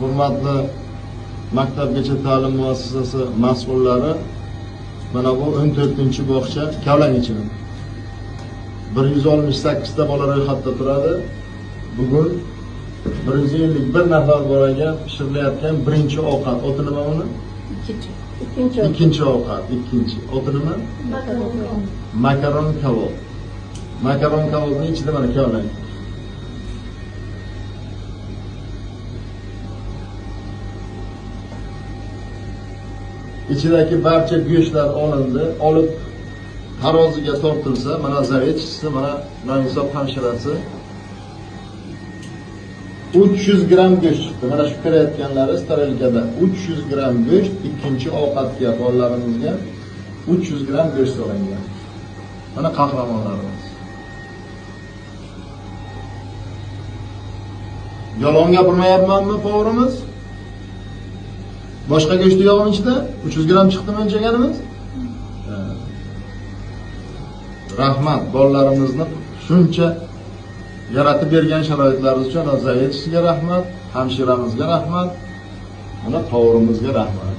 Hurmatli maktabgacha ta'lim muassasasi mas'ullari, mana bu 14-bog'cha kavlang ichida 168 ta bola ro'yxatda turadi. Bugun 151 nafar bolaga pishirilayotgan birinchi ovqat. Oti nima uni? Ikkinchi. Ikkinchi ovqat, ikkinchi. Oti nima? Makaron kabob. Makaron kabobning ichida mana kavlang. İçidagi barcha go'shtlar olindi, olib taroziga tortilsa, mana zavetchisi, mana Namisob hamshirasi 300 gramm go'sht chiqdi. Mana shu ko'rayotganlaringiz tarelkada 300 gramm go'sht ikkinchi ovqatga bolalarimizga 300 gramm go'sht solingan. Mana qahramonlarimiz. Yolg'on gapirmayapmanmi, povrimiz? Boshqa go'sht yo'qmi ichida? 300 gramm chiqdimi o'lchaganimiz? Rahmat bolalarimizni shuncha yaratib bergan sharoitlarimiz uchun zavetchisiga rahmat, hamshiramizga rahmat, mana poverimizga rahmat.